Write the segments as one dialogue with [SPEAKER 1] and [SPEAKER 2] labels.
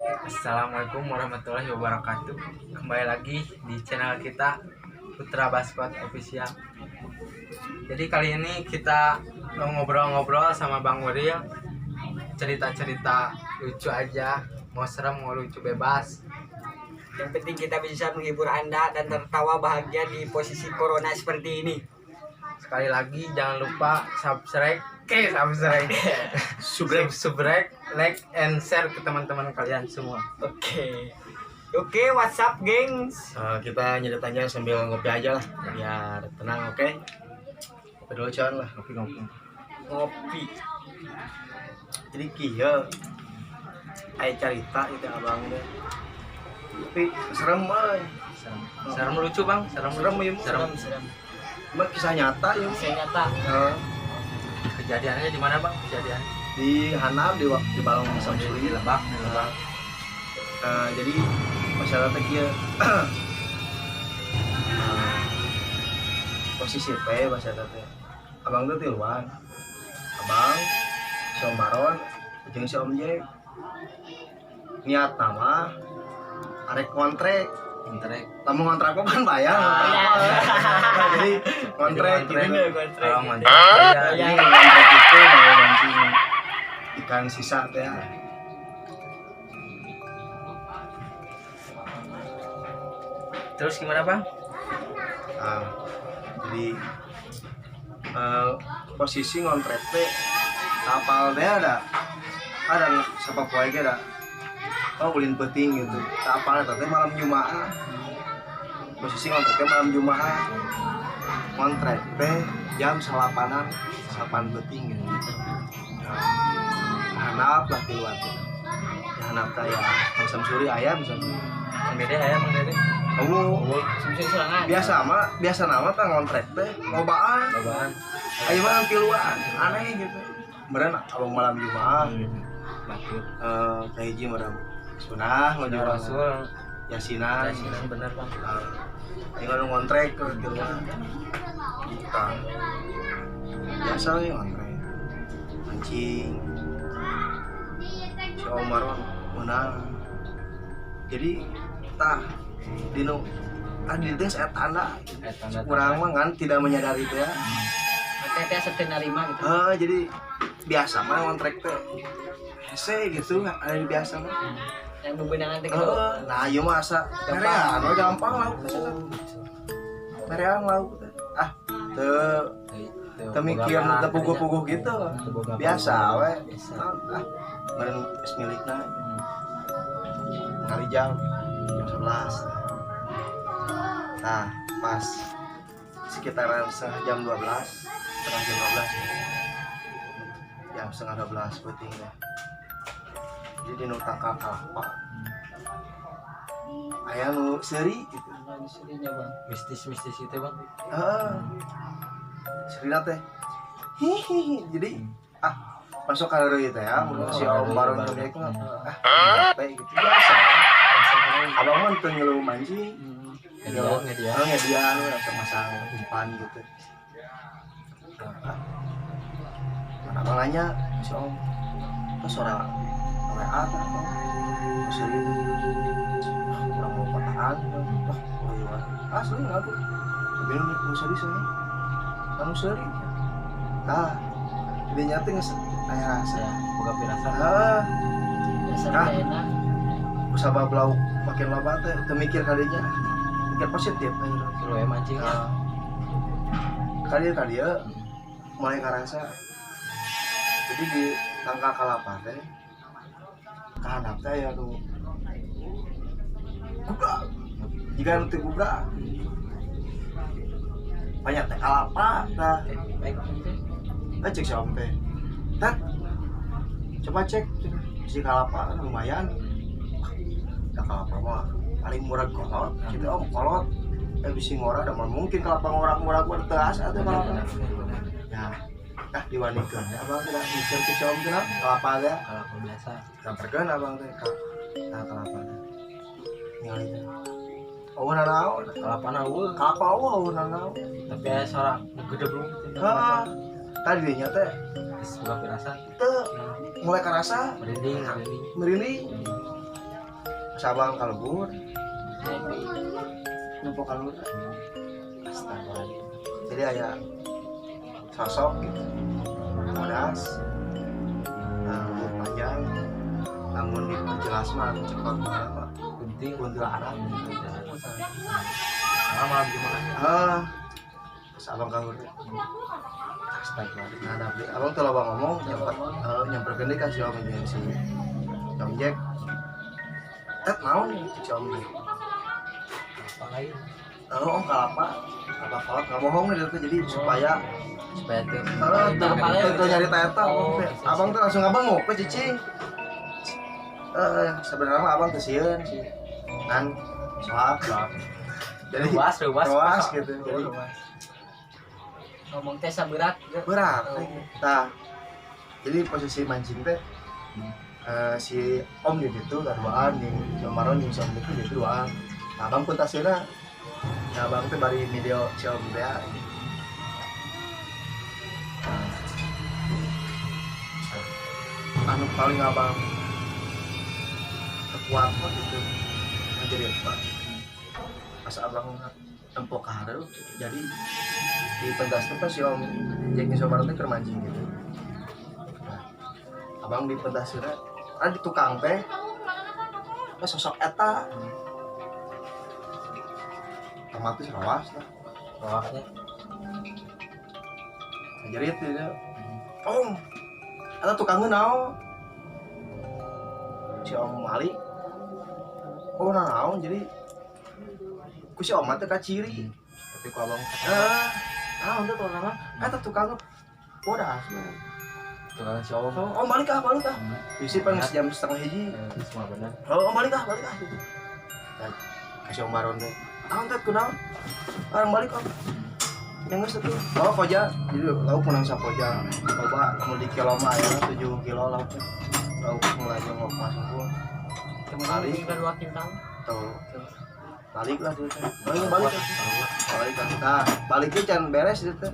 [SPEAKER 1] Assalamualaikum warahmatullahi wabarakatuh. Kembali lagi di channel kita, Putra Baskot Official. Jadi kali ini kita mau ngobrol-ngobrol sama Bang Uril. Cerita-cerita lucu aja. Mau serem, mau lucu, bebas.
[SPEAKER 2] Yang penting kita bisa menghibur Anda dan tertawa bahagia di posisi corona seperti ini.
[SPEAKER 1] Sekali lagi jangan lupa subscribe. Oke, subscribe.
[SPEAKER 3] Subrek.
[SPEAKER 1] Subscribe, like, and share ke teman-teman kalian semua.
[SPEAKER 2] Oke. Oke, what's up, gengs?
[SPEAKER 3] Kita nyeritanya sambil ngopi aja lah, biar tenang, oke? Ngopi dulu, Con, lah.
[SPEAKER 1] Ngopi-ngopi.
[SPEAKER 2] Ngopi.
[SPEAKER 3] Jadi kieu aya carita gitu abang teh. Tapi serem euy.
[SPEAKER 1] Serem. Serem lucu, Bang. Serem,
[SPEAKER 3] Serem,
[SPEAKER 1] lucu.
[SPEAKER 3] iya.
[SPEAKER 1] Serem.
[SPEAKER 2] Serem.
[SPEAKER 3] Mah kisah nyata ya.
[SPEAKER 2] Kisah nyata.
[SPEAKER 1] Kejadiannya di mana, Bang? Kejadian
[SPEAKER 3] Di Hanap, di Balong Samsuri.
[SPEAKER 1] Di Lebak, di Lebak.
[SPEAKER 3] Jadi masalah teh kieu. Posisi teh bahasa teh. Abang tuh tiluan. Abang, si Om Baron, jeung si Om Jack. Niat nama arek kontrek.
[SPEAKER 1] Interek.
[SPEAKER 3] Lamun ngontrak mah kan bayar. Nah, jadi kontrek gitu.
[SPEAKER 1] Kalau ngontrak iya.
[SPEAKER 3] Jadi ngontrak itu mau mancing ikan sisa teh.
[SPEAKER 1] Terus gimana, Bang?
[SPEAKER 3] Nah, jadi posisi ngontrak teh kapal teh ada siapa poe ge da. Oh, ulin peuting gitu. Kapal eta teh malam Jumaah. Posisi ngontrak teh malam Jumaah. Ngontrak teh jam salapanan, salapan peuting gitu. Nah, hanap lah keluar teh. Hanap teh ya, Bang Samsuri aya misalnya.
[SPEAKER 1] Bang Dede aya, Bang Dede.
[SPEAKER 3] Oh,
[SPEAKER 2] Sumsum serangan.
[SPEAKER 3] biasa mah, biasa nama teh ngontrak teh lobaan.
[SPEAKER 1] Cobaan.
[SPEAKER 3] Ayo mah tiluan, aneh gitu. Meureun abang malam Jumaah gitu.
[SPEAKER 1] Batur.
[SPEAKER 3] Kahiji meureun sunah maju
[SPEAKER 1] Rasul
[SPEAKER 3] yasinan.
[SPEAKER 1] Yasinan bener, Bang.
[SPEAKER 3] Ayo nu ngontrak ke tiluan. Tah. Biasa we ngontrak. Mancing. Si Omar mah meunang. Jadi tah dinu ah di teh saya tanda.
[SPEAKER 1] Tanda.
[SPEAKER 3] Kurang mah kan tidak menyadari itu ya.
[SPEAKER 2] Teh teh nerima gitu.
[SPEAKER 3] Jadi biasa mah ngontrak teh hese gitu, ada di biasa mah.
[SPEAKER 2] Yang bebenangan teh gitu.
[SPEAKER 3] Nah, ieu mah asa merean, we gampang lauk teh. Merean lauk teh. Ah, teu mikir teu puguh-puguh gitu. Biasa we. Ah, meureun geus milikna. Kali jam 11. Nah, pas sekitaran setengah jam 12, setengah jam 12 ya. Jam setengah 12 peuting teh. Jadi di nu tangkal kalapa. Aya nu seuri gitu.
[SPEAKER 2] Nah, serinya, Bang.
[SPEAKER 1] Mistis-mistis itu, Bang.
[SPEAKER 3] Heeh. Serina teh. Hihihi. Jadi ah masuk ka heureuy teh ya, si Om Baron jeung Jack mah. Ah, teh gitu biasa. Abang mah teu ngeluh mancing.
[SPEAKER 1] Ngedian, ngedian.
[SPEAKER 3] Oh, ngedian we langsung masang umpan gitu. Nah, abang nanya si Om, terus suara WA atau apa? Terus gitu. Ah, kurang mau kotaan, wah, oh iya. Asli ngaku. Tapi nu serius ini. Anu serius. Tah, jadi nyata geus aya rasa.
[SPEAKER 1] Ya, boga pirasat.
[SPEAKER 3] Ah,
[SPEAKER 2] Dasar
[SPEAKER 3] Nah.
[SPEAKER 2] enak.
[SPEAKER 3] usabab lauk makin loba teh teu mikir kadinya. Mikir positif aja.
[SPEAKER 1] Lu ya mancing.
[SPEAKER 3] Nah, kadieu kadieu mulai karasa. Jadi di tangkal kalapa teh kahandap teh aya nu gubrak. Jika nu teu gubrak banyak teh kalapa tah.
[SPEAKER 1] Baik.
[SPEAKER 3] Cek si Om teh. Tat, coba cek si kalapa lumayan. Da kalapa mah paling murah kolot. Gitu Om kolot. Bisi ngora da mah mungkin kalapa ngorak-ngorak mah teu asa atuh kalapa. Ya, tah diwanikeun ya abang teh mikir cek si Om teh kalapa teh.
[SPEAKER 1] Kalapa biasa.
[SPEAKER 3] Samperkeun abang teh ka tah kalapa teh. Ningali teh. Oh, nanaon?
[SPEAKER 1] Kalapa na eueuh.
[SPEAKER 3] Kalapa eueuh nanaon.
[SPEAKER 1] Tapi aya suara gede belum.
[SPEAKER 3] Heeh. Tadi dinya teh
[SPEAKER 1] Geus boga pirasat.
[SPEAKER 3] teu mulai karasa
[SPEAKER 1] Merinding, merinding.
[SPEAKER 3] merinding. Pas abang ka lembur nempo ka luhur. Astagfirullahaladzim. Jadi aya sosok gitu bodas, nah, rambut panjang, namun diperjelas mah cekot mah
[SPEAKER 1] Kunti.
[SPEAKER 3] Kuntilanak.
[SPEAKER 1] Sama malam Jumat.
[SPEAKER 3] Ah, pas abang ka luhur, astagfirullahaladzim. Nah, tapi abang tuh loba ngomong nyamper, nyamperkeun deui ka si Om jeung si Om Jack. Tet, naon cek si Om Jack?
[SPEAKER 1] Apa lain?
[SPEAKER 3] Lalu om kalapa, kalapa kolot, nggak bohong nih dia, jadi supaya
[SPEAKER 1] supaya tuh
[SPEAKER 3] tuh nyari eta.
[SPEAKER 1] Oh,
[SPEAKER 3] abang tuh langsung ngabengok we cicing. Sebenarnya mah abang teu sieun sih kan soal jadi
[SPEAKER 1] luas luas.
[SPEAKER 3] Luas gitu. Jadi
[SPEAKER 1] luas.
[SPEAKER 2] Ngomong teh saberat.
[SPEAKER 3] Berat.
[SPEAKER 2] Oh.
[SPEAKER 3] Nah, jadi posisi mancing teh si om di situ duaan jeung si Om Maron jeung si Om itu di situ duaan. Nah, abang pun tasina. Nah, abang teh bari video si om teh. Nah, anu paling abang terkuat mah gitu jadi apa pas abang tempo ka hareup. Jadi di pentas teh pas si om Jack jeung si Om Maron teh keur mancing gitu. Nah, abang di pentas teh ada di tukang teh pas sosok eta otomatis rawas lah.
[SPEAKER 1] Bawahnya.
[SPEAKER 3] Ngajerit dia, om eta tukangnya naon? Si om Ali, oh naon. Jadi ku si om teh kaciri.
[SPEAKER 1] Tapi ku abang
[SPEAKER 3] eh naon teh tukangna eta tukangnya bodas.
[SPEAKER 1] Tukang si om.
[SPEAKER 3] Oh, om balik ah, balik ah. Bisi pan geus jam 12.30.
[SPEAKER 1] Semua benar.
[SPEAKER 3] Oh, om balik ah, balik ah gitu. Nah, kasih om Baron teh naon teh kunaon orang balik om yang geus tuh oh koja. Jadi lauk menang sapoja loba mun di kilo mah aya 7 kilo lauk teh. Lauk mulai jongkok masuk pun
[SPEAKER 2] Kemudian juga 2 kintal.
[SPEAKER 3] Tuh balik lah dia teh. Oh, ini balik lah. Balik lah. Nah, baliknya can beres dia teh.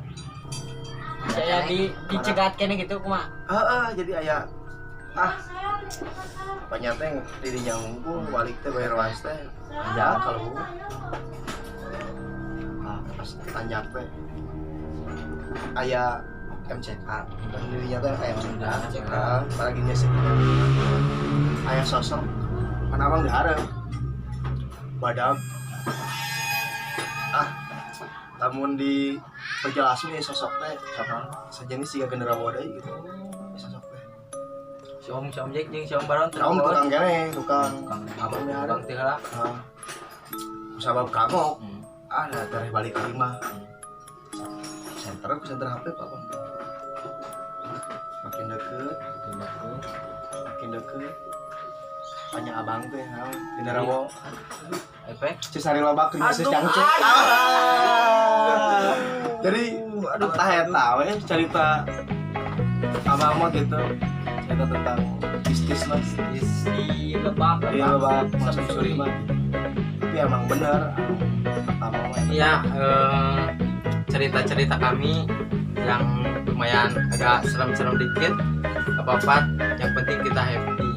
[SPEAKER 2] Saya dicegat kene gitu kumaha?
[SPEAKER 3] Heeh, jadi aya ah banyak teh dirinya unggul balik teh bayar was teh ya kalau ah pas tanjak teh aya MCK dan dirinya teh aya MCK.
[SPEAKER 2] MCK.
[SPEAKER 3] Ah, lagi nyesek aya sosok kan abang diharap badag ah namun di perjelasan ya sosok teh
[SPEAKER 1] Siapa?
[SPEAKER 3] Sejenis siga genderuwo deui gitu sosok teh.
[SPEAKER 1] Si om Jack jeung si om Baron.
[SPEAKER 3] Om tukang kene, tukang.
[SPEAKER 1] Tukang.
[SPEAKER 3] Abang diharap.
[SPEAKER 1] Abang teh heula.
[SPEAKER 3] Ah. Sabab kagok. Ah, dah tereh balik ke imah. Center aku center HP Pak Bang. Makin deket, makin deket. Banyak abang teh naon genderuwo.
[SPEAKER 1] Efek.
[SPEAKER 3] Cisari loba keur nyeses
[SPEAKER 2] Aduh,
[SPEAKER 3] cangcut. Ah. Jadi aduh tah eta we cerita abang mah gitu. Cerita tentang mistis lah.
[SPEAKER 2] Di Lebak.
[SPEAKER 3] Iya, Lebak masuk suri mah. Tapi emang bener anu pertama mah eta.
[SPEAKER 1] Iya, cerita-cerita kami yang lumayan agak serem-serem dikit, gak apa-apa. Yang penting kita happy.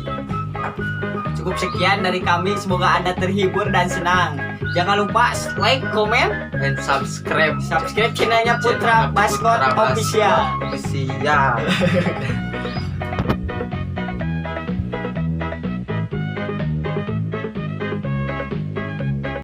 [SPEAKER 2] Cukup sekian dari kami, semoga Anda terhibur dan senang. Jangan lupa like, comment,
[SPEAKER 1] and subscribe.
[SPEAKER 2] Subscribe channelnya Putra Baskot
[SPEAKER 1] Putra Baskot
[SPEAKER 2] Official.
[SPEAKER 1] Official.